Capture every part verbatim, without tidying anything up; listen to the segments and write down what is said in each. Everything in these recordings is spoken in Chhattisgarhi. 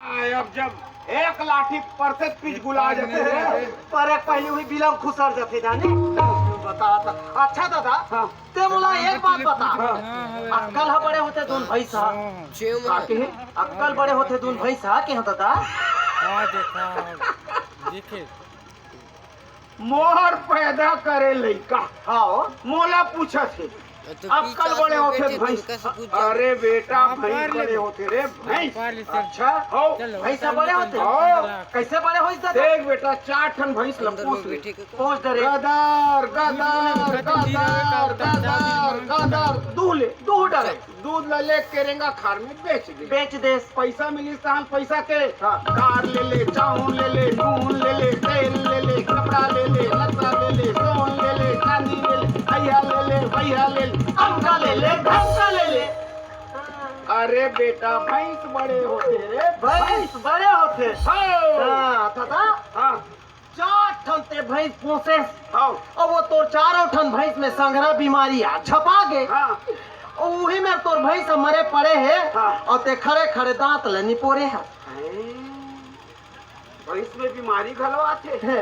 आय, अब जब एक लाठी परथे त पिचगुला जाथे रे। पर एक पहिली उही बिलम खुसर जाथे जाने। बता त। अच्छा दादा, हाँ। ते मोला एक बात बता। हाँ। अक्कल ह बड़े होथे दून भैंस ह। का कहे? अक्कल बड़े होथे दून भैंस ह, के ह दादा? हाँ, देखा, देखे। मोर पैदा करे लइका। हाँ। मोला पूछत हे, तो अक्कल बड़े होथे भैंस। अरे बेटा, भैंस बड़े होथे रे, भैंस। अच्छा, हो। भैंस बड़े होथे? हो। कैसे बड़े होइस दादा? देख बेटा, चार ठन भैंस ल पोस ले। पोस डरे। गदर, गदर, गदर, गदर, गदर, दूह ले, दूह डरे। दूध ल ले केरेंगा खार में बेच दे। बेच दे। पैसा मिलिस तहन पैसा के। हाँ। दार ले ले, चाउर ले ले, नून ले ले, तेल ले ले, कपड़ा ले ले, लत्ता ले ले, सोन ले ले, चांदी ले ले, भैया ले ले, भैया ले ले, अंका ले ले, ढंका ले ले। अरे बेटा, भैंस बड़े होथे रे, भैंस बड़े होथे। हाँ। हाँ, दादा। हाँ। चार ठन ते भैंस पोसेस। हाँ। अउ वो तोर चारों ठन भैंस में संघरा बीमारी आ झपा गे। हाँ। अउ उही में तोर भैंस ह मरे पड़े हे। हाँ। अउ ते खड़े खड़े दांत ल निपोरे हे। हैं? भैंस में बीमारी घलो आथे?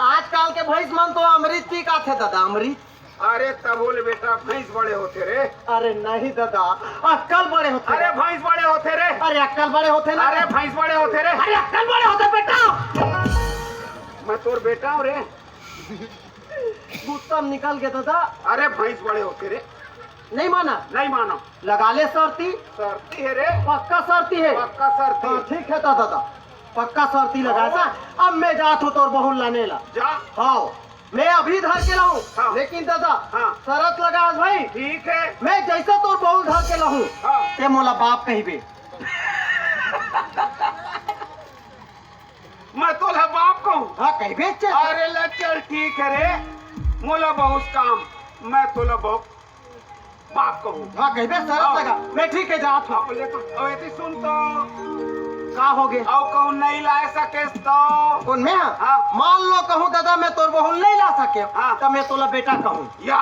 आजकल के भैंस मन तो अमृत पी के आथे दादा, अमृत। अरे तभो ले बेटा, भैंस बड़े होथे रे। अरे नहीं दादा, अक्कल बड़े होथे। अरे भैंस बड़े होथे रे। अरे अक्कल बड़े होथे ना। अरे भैंस बड़े होथे रे। अरे अक्कल बड़े होथे बेटा। मैं तोर बेटा हूँ रे। गुस्सा में निकल गया दादा। अरे भैंस बड़े होथे रे। नहीं माना? नहीं मानो। लगा ले सरती। सरती हे रे। पक्का सरती हे? पक्का सरती। हाँ, ठीक हे दादा, पक्का सरती लगा हाँ। सा। अब मैं जात हूँ तोर बहू ल लाने ला। जा। हाँ। मैं अभी धर के लाहूँ, हाँ। लेकिन दादा, हाँ। शरत लगा भाई। ठीक हे। मैं जैसे तोर बहू ल धर के लाहूँ, हाँ। ते मोला बाप कहिबे। मैं तोला बाप कहूँ? हाँ, कहिबे। अरे ले चल, ठीक हे रे, मोला बहुत काम, मैं तोला बहुत बाप कहूँ। हाँ, कहिबे शरत हाँ। लगा। मैं ठीक हे, जात हूँ। अब ले तो, अब एती सुन तो। का हो गे? अउ कहूँ नहीं ला सकेस तो? कोन मैं? हाँ। मान लो कहूँ दादा मैं तोर बहू नहीं ला सके, हाँ। त मैं तोला बेटा कहूँ। या।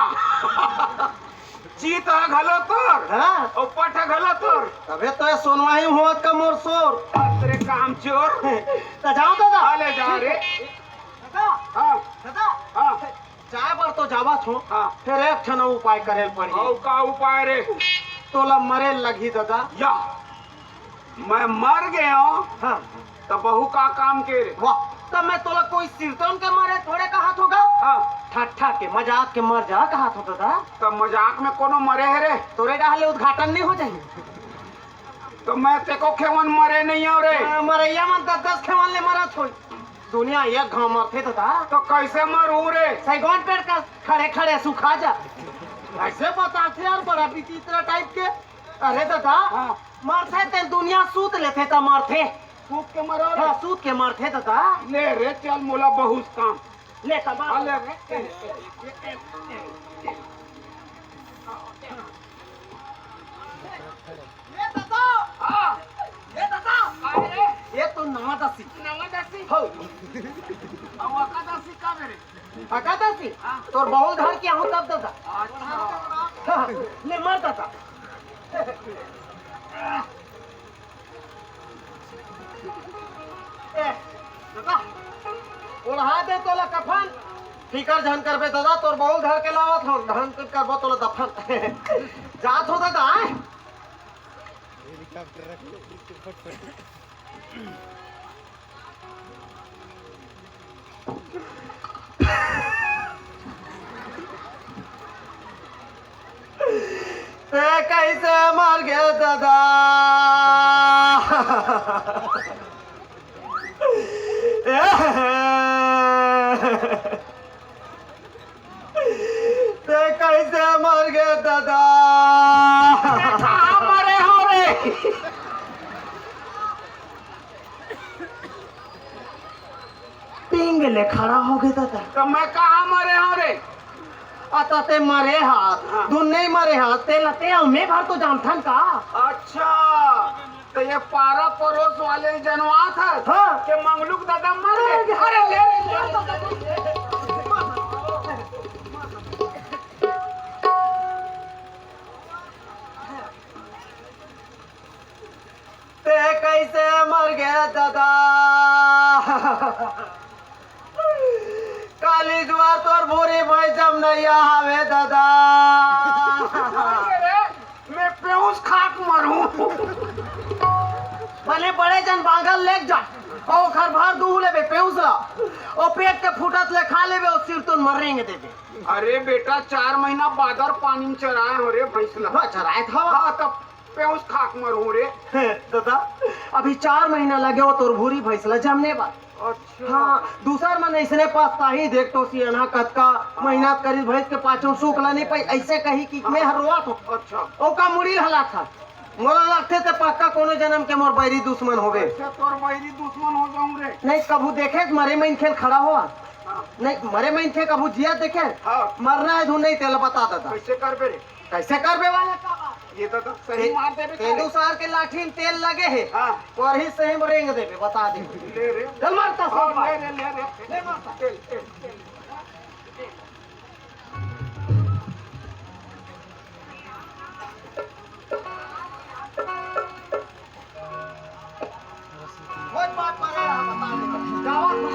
चीत ह घलो तोर। हाँ। अउ पट ह घलो तोर। तभे तो ये सोनवाही होत का मोर सोर। तेरे काम चोर। त जाओ दादा। हाँ, ले जा रे। दादा। हाँ। दादा। हाँ। जाए बर तो जावत हो, हाँ। फेर एक ठन उपाय करे ल पड़ही। अउ का उपाय रे? तोला मरे ल लगही दादा। या, मैं मर गेंव, हाँ। त बहू का काम के रे? वाह, त मैं तोला कोई सिरतोन के मरे थोड़े कहत हों गा। हाँ। ठट्ठा के, मजाक के मर जा कहत हों दादा। त मजाक में कोनो मरे हे रे? तोरे डहर ले उद्घाटन नहीं हो जाही। त मैं तेको खेवन मरे नहीं हंव रे। हाँ, मरइया मन दस दस खेवन ले मरत होही। दुनिया एक घांव मरथे दादा। त कैसे मरहूँ रे? सैगोन पेड़ का खड़े खड़े सुखा जा। ऐसे बताथे यार, बड़ा विचित्र टाइप के। अरे दादा, हाँ। मरथे ते दुनिया सूत लेथे त मरथे। सूत के मरो रे। हाँ, सूत के मरथे दादा। ले रे, चल मोला बहुत काम। ले कमा। हाँ, ले रे। ये दादा! हाँ। ये दादा! अरे! ये तो नवा दसी। नवा दसी? हो। अब अकादसी का मेरे? अकादसी? हाँ। तोर बहू धर के आहूँ तब दादा। अच्छा। हाँ, ले मर दादा। ए, दादा, ओढ़ा दे तोला कफन। फिकर झन करबे दादा, तोर बहू धर के लावत हंव, ढंग के करबो तोला दफन। जात हंव दादा, आय। हेलीकॉप्टर रख ले, फटफट। ते कैसे मर गे दादा? ते कैसे मर गे दादा? कहाँ मरे हंव रे? टींग ले खड़ा हो गे दादा। त मैं कहाँ मरे हंव रे? अता ते मरे हस, हाँ। धुन नहीं मरे हस, ते लते अउ मैं भर तो जानथन का? अच्छा, त ये पारा परोस वाले जनवात हस हाँ। के मंगलू के दादा मर गे। अरे ले रे, ले रे। ते कैसे मर गे ददा। काली जुआर तोर भूरी भैंस जमनइया हवे ददा। मैं पेउस खाक मरूं। भले बड़े जन बांगल लेग जा, अउ ओखर भर दूहू लेबे पेउस ला, अउ पेट के फूटत ले खा लेबे, अउ सिरतोन म रेंग देबे। अरे बेटा, चार महीना बादर पानी में चराए हो रे भैंस ला। हाँ, चराए था। हाँ, तब पेउस खाक मरूं रे। ददा, अभी चार महीना लगे हो तोर भूरी भैंस ला जमने बर। अच्छा। हाँ, दूसर मन अइसने पछताही, देख तो सियनहा कतका मेहनत करिस भैंस के पाछू, सुख ला नहीं पाई, अइसे कही कि मैं हर रोवत हो। अच्छा। ओका मुड़ी हलात था। मोला लगथे ते पक्का कोनो जन्म के मोर बैरी दुश्मन होवे। अच्छा, तोर बैरी दुश्मन हो जाऊं रे। नहीं, कभू देखे मरे मनखे ल खड़ा हो? हाँ। नहीं, मरे मनखे कभू जिया देखे? हाँ। मरना हे धुन नहीं, तेला बता ददा। कैसे करबे रे? कैसे करबे वाला का बात? ये तो, तो सही ते-, मार देबे तेंदू सारे। सार के लाठी में तेल लगे हे। हाँ। पर ही सही में रेंग देबे, बता दे। ले रे। चल मारता हाँ, सब ले रे, ले रे। ले मारता। तेल, तेल, तेल। कोई बात पर है, हम बता देंगे। जावा तुम।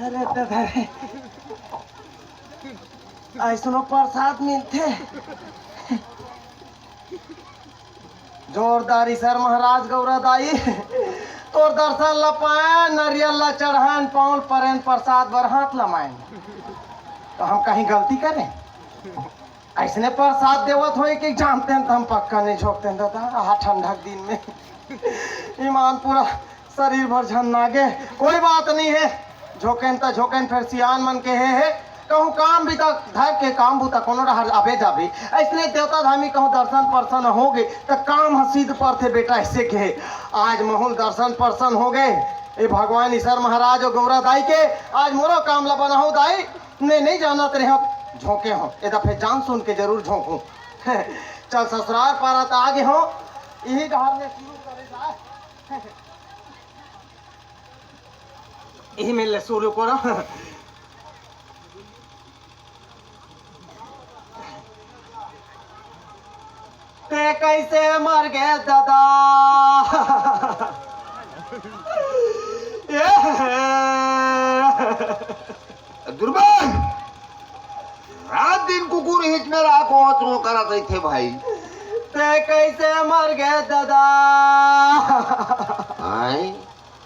अरे ददा रे, अइसनो प्रसाद मिलथे। जोरदार ईसर महाराज गौरा दाई, तोर दर्शन ला पाएन, नरियल ला चढ़ाएन, पाँव ल परेन, प्रसाद बर हाथ लमाएन, तो हम कहीं गलती करें? अइसने प्रसाद देवत होही कि जानतेन त हम पक्का नहीं झोंकतेन ददा। आहा, ठंडा के दिन में ईमान पूरा शरीर भर झन्ना गे। कोई बात नहीं हे, झोंकेन त झोंकेन, फेर सियान मन के हे, हे कहूँ काम भी त धर के काम बूता कोनो डहर आबे जाबे। अइसने देवता धामी कहूँ दर्शन परसन हो गे त काम ह सिद्ध परथे बेटा, अइसे के। आज महूँ ल दर्शन परसन हो गे, ए भगवान ईसर महाराज अउ गौरा दाई के, आज मोरो काम ला बनाहू दाई। नहीं, नहीं जानत रहे हो, झोंके हो। ए दफे जान सुन के जरूर झोंकू। चल ससुरार पारा त आगे हो, इही डहर में शुरू करे जाए। इही मेर ले शुरू करो। ते कइसे मर गे ददा? ए दुर्बल, रात दिन कुकुर हिच में राखो चो करत रहिथे भाई। ते कइसे मर गे ददा? आय,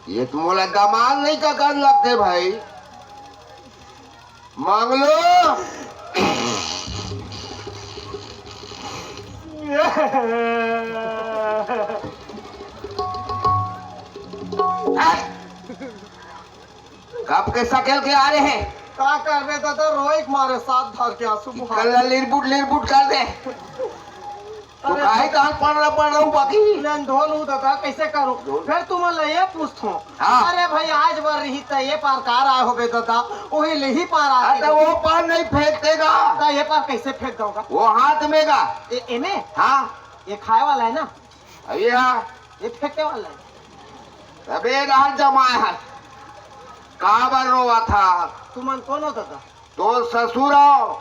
ये तो मोला दमाल नहीं का कर लगथे भाई। मांगलो। कब के सकेल के आ रहे हैं? का करबे ददा, रोई के मारे साथ धर के आंसू बुहा। कल्ला लिरबुट लिरबुट कर दे। तो अरे काहे कहां पड़ रहा, पड़ रहा हूं बाकी? लेन धोल हूं ददा, कइसे करूं? धोल। फेर तुमन ला ये पूछथों। हां। अरे भाई, आज बर रही त ये पार कार आए होबे ददा, ओही ले ही पार आ अरे गए। वो पार नहीं फेंक देगा। त ये पार कइसे फेंक दोगा? वो हाथ में गा। ए, एमे? हां। ये खाए वाला है ना? अभी हां। ये फेंके वाला है। अबे रात जमाए है। काबर रोवा था? तुमन कौन हो ददा? तोर ससुर हो।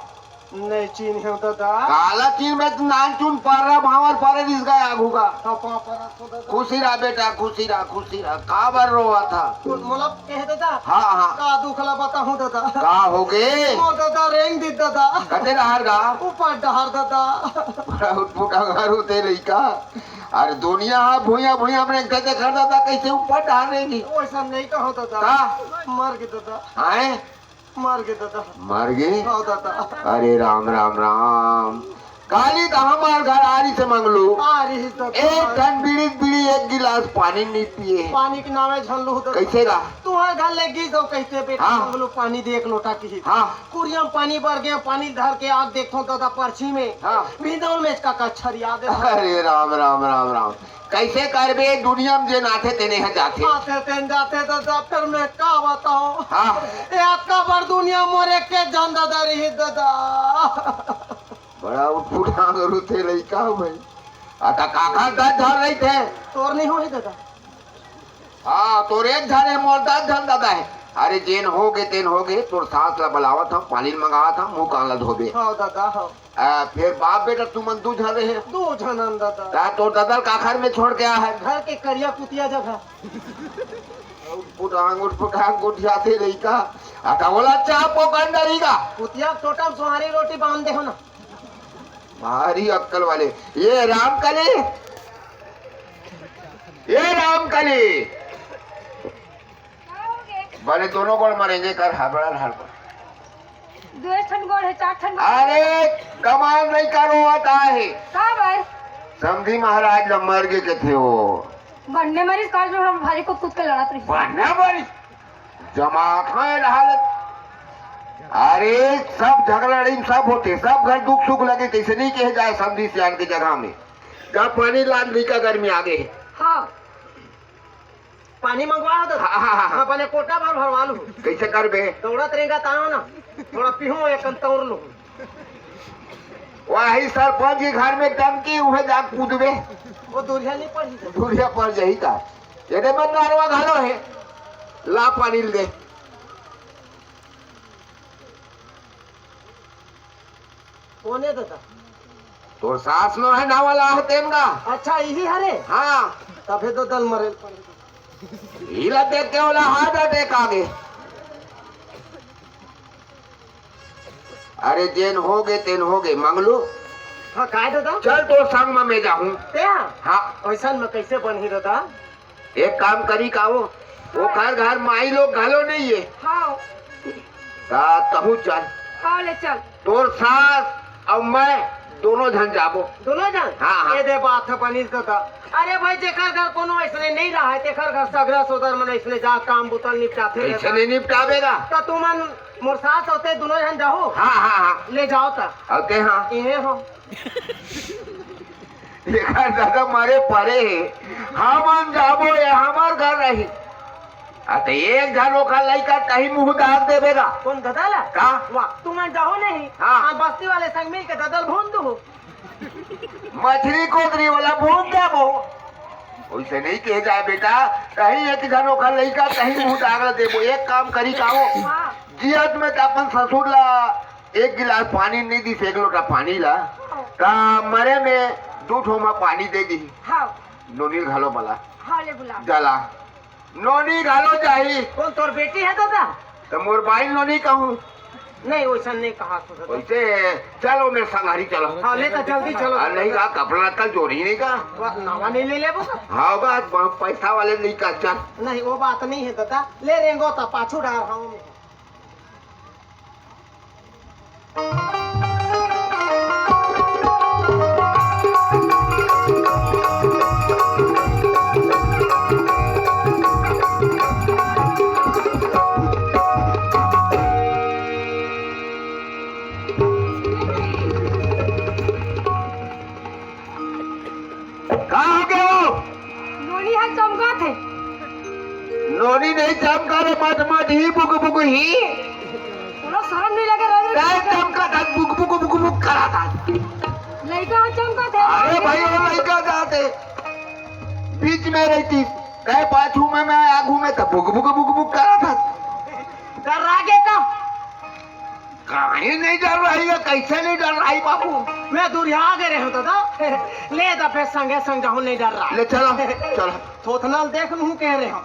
नहीं चिन्हेंव ददा। काला चिन्हबे, नान चुन पर्रा भांवर परे रिस गया आघू का। हाँ, पाँव परत हो ददा। खुशी रहा बेटा, खुशी रहा, खुशी रहा। काबर रोवा था? कौन मोला कहे ददा? हाँ, हाँ। का दुख ला बताहूँ ददा? का हो गे? मोर ददा रेंग दिस ददा। कते डहर गा? ऊपर डहर ददा। बड़ा उठपुटा घर होते लइका। अरे दुनिया हा भुइया भुइया में कते खड़ा ददा, कैसे ऊपर डहर रेंगी? वैसा नहीं कहो ददा। का? मर गे ददा। आए? मर गे ददा। मर गे? हाँ ददा। अरे राम, राम, राम। काली त हमार घर आ रही से मंगलू। आ रही ददा। एक ठन बीड़ी, बीड़ी एक गिलास पानी नहीं पिए। पानी के नावे झल्लू ददा। कैसे गा? तुहर घर ले गिस दो कहते बेटा हाँ। मंगलू पानी दे एक लोटा की। हाँ। कुरिया में पानी भर गया, पानी धर के आग देखो ददा परछी में। हाँ। भींदौल में इसका कच्छर याद है। अरे राम, राम, राम, राम। कैसे करबे, दुनिया में जेन आथे तेने ह जाथे। आथे तेन जाथे ददा, फिर मैं का बताऊं? हाँ। ये अतका बड़ दुनिया मोरे के जान ददा रही ददा। बड़ा उठपुटांग रुथे लइका हो भाई। आता काखर दस झन रहिथे? तोर नहीं होही ददा। हाँ, तोर एक झन हे, मोर दस झन ददा हे। अरे जेन हो गे तेन हो गे, तोर सास ला बलावत हंव, पानी ल मंगावत हंव, मुंह कान ला धोबे। हाँ ददा, हाँ। आ, फेर बाप बेटा तुमन दू झन रहे। दू झन हन ददा। ता तोर ददा ल काखर में छोड़ के आ हे? घर के करिया कुतिया जगह। उठपुटांग, उठपुटांग गोठियाथे लइका। आ, त ओला चाप ओ गंडरी गा। कुतिया के टोटा म सोहारी रोटी बांध दे हो ना। भारी अक्कल वाले। ये रामकली, ये रामकली। बने दोनों गोड़ मरेंगे कर हबड़ा हड़बड़। दो ठन गोड़ है, चार ठन गोड़। अरे कमाल नहीं करो आता है। का भाई? समधी महाराज ल मर गे कथे हो। बन्ने मरीज काल जो हम भारी को कूद के लड़त रही। बन्ने मरीज? जमात में हालत। अरे सब झगड़ा लड़ी सब होथे, सब घर दुख सुख लगे, तइसे नहीं कहे जाए समधी सियान के जगह में। का पानी लान लइका गर्मी आ गे हे। हाँ। पानी मंगवा हो तो। हाँ, हाँ, हाँ, हाँ। अपने कोटा भर भरवा लूं। कैसे करबे? दौड़त रेंगत आंव ना, थोड़ा पीहूं, एक कन तौर लूं। वही सरपंच के घर में टंकी, उहे जा कूदबे। वो दूरिया नहीं पड़ी। दूरिया पड़ जाही का? ये दे बंदारवा घलो हे, ला पानी ल दे। कोने ददा? तोर सास नो हे ना वाला हे तेन गा। अच्छा, इही हरे? हाँ। तभे तो दल मरे। इला देख के ओला heart attack आ गे। अरे जेन हो गे तेन हो गे, मंगलू। हाँ, काय ददा? चल तोर संग में मैं जाहूं। ते? हाँ। वैसन में कैसे बनही ददा? एक काम करी का वो, ओकर घर माई लोग घलो नहीं है। हाँ। ता तहू चल। हाँ, ले चल। तोर सास अउ मैं दोनों झन जाबो। दोनों झन? हाँ, हाँ। ये दे बात ह बनिस ददा। अरे भाई, जेकर घर कोनो अइसने नहीं रहा है, तेकर घर सगरा सोदर मन अइसने जा काम बुता निपटाथे अइसे रहता। नहीं निपटाबे गा। तो तुमन मोर सास होते दोनों झन जाहू? हाँ, हाँ, हाँ। ले जाओ ता। अउ ते हाँ। इहे हो। एकर ददा मरे परे हे, हमन जाबो, ये हमर घर रही। आ, त एक झन ओकर लइका कहीं मुंह दाग देबे गा। कौन ददा ला? का? वाह, तुमन जाहू नहीं? हाँ। हाँ, बस्ती वाले संग मिल के ददा ल भून दूहू। मछरी कोतरी वाला भून देबो। वैसे नहीं कहे जाए बेटा, कहीं एक झन ओखर लइका कहीं मुंह दाग ला देबो। एक काम करी का हो, हाँ। जियत में त अपन ससुर ला एक गिलास पानी नहीं दिस, एक लोटा पानी ला, त मरे में दू ठो मा पानी दे दी। हाँ। नोनी घलो मला। हाँ, ले बुला। जला। नोनी घलो जाही। कौन तोर बेटी है दादा? त मोर बाई नोनी कहूँ। नहीं, वैसा नहीं कहा तू दादा। वैसे चलो मेरे संग हरी चलो। हाँ, ले तो जल्दी चलो। आ, नहीं का कपड़ा लत्ता जोरी नहीं का? वाह, नवा नहीं ले लेबो का? हाँ बा, ब-, पैसा वाले नहीं का चल। नहीं, वो बात नहीं है दादा। ले रेंगो तो पाछू डार हाँ। का हो गया वो? नोनी ह चमकत हे। नोनी नहीं चमका रे, मट मट ही बुक बुक ही। तोला शरम नहीं लगे, रोज रोज नहीं चमका था, बुक बुक बुक बुक करा था। लइका ह चमकत हे। अरे भाई, वो लइका जाते बीच में रहती, कहे पाछू में, मैं आगू में, तब बुक बुक बुक बुक करा था। डर रहा के का? काहे नहीं डर रही है? कैसे नहीं डर रही बाबू? मैं दूरिया गे रहे हूँ दादा। ले दा फिर संगे संग जाऊँ, नहीं डर रहा। ले चलो, चलो। थोथनल देख लूँ कह रहे हूँ।